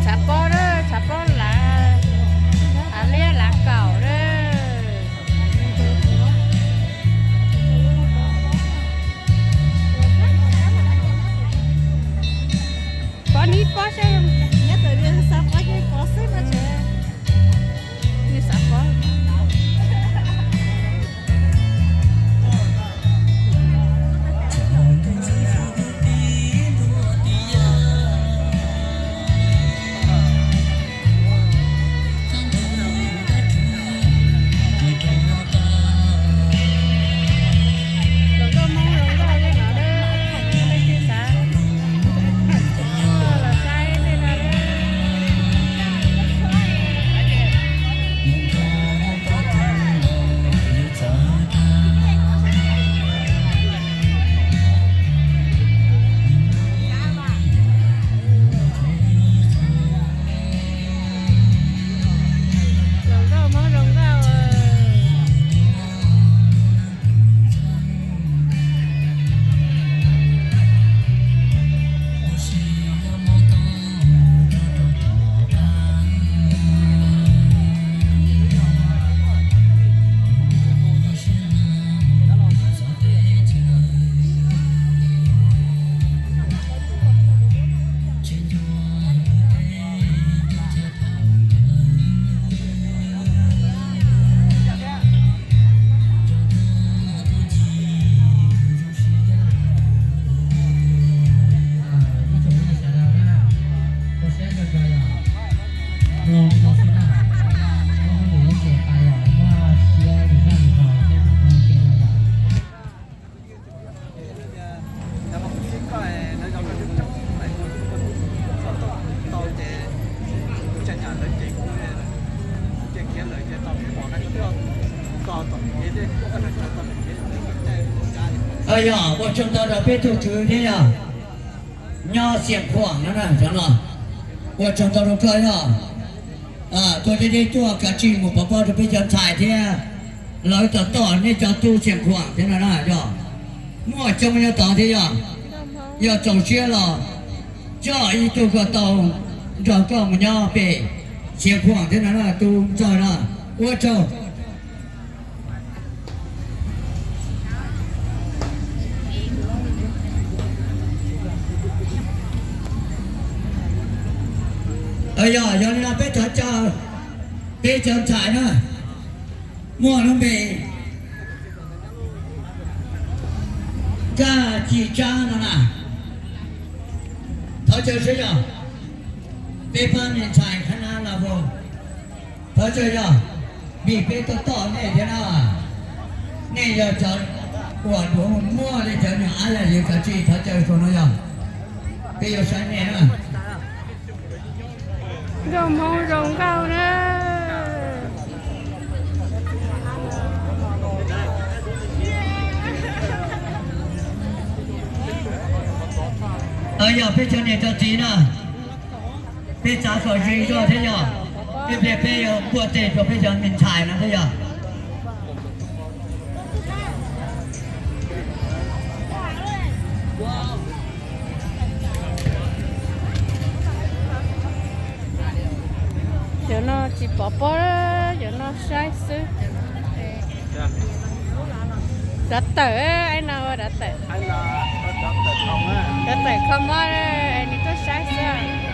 Tshav pob lawm, tshav pob lav, av liab lav kaum lawm. Pob nib pob saib, nyob tawm li xav pob ces pob xwb no tsev, nws xav pob. Zoo nkauj Hmoob zoo nkauj li no, leej twg xav los saib li no. Zoo nkauj Hmoob zoo nkauj. Yog, ua tsaug ntau rau peb tug tswv thiab yog nyob Xias Khuam no na, cov no ua tsaug ntau rau koj yog tuaj deb deb tuaj kav tsij mus pov pob rau peb cov ntxhais thiab. Lawv tom toj nej cov tub Xias Khuam thiab no na yog muaj coob nyob tod thiab yog, yog txaus siab los coj ib tug ko taw nrog koj mus nyob pem Xias Khuam thiab no na tus ntxawg no. Ua tsaug. Yog, yog li no peb thov caw peb cov ntxhais na, muaj lub npe Kaj Ci Tsab no na, thov caw seb yog peb pab me ntxhais qhab nab no, thov caw yog vim peb tuaj toj nej thiab na. Nej yog cov uas muaj li cov niam ab yam yus kav tsij thov caw rau no yog peb yuav saib nej na. Nkauj Hmoob zoo nkauj na. Yog peb cov niam cov txiv na, peb txav kom ze zog thiab yog, peb pliag peb yuav npuaj teg rau peb cov me ntxhais no thiab yog. Cov no tsis pov pob, cov no saib xwb. Dav tawm, no ua dav tawm, dav tawm kho mob, nws tuaj saib xwb.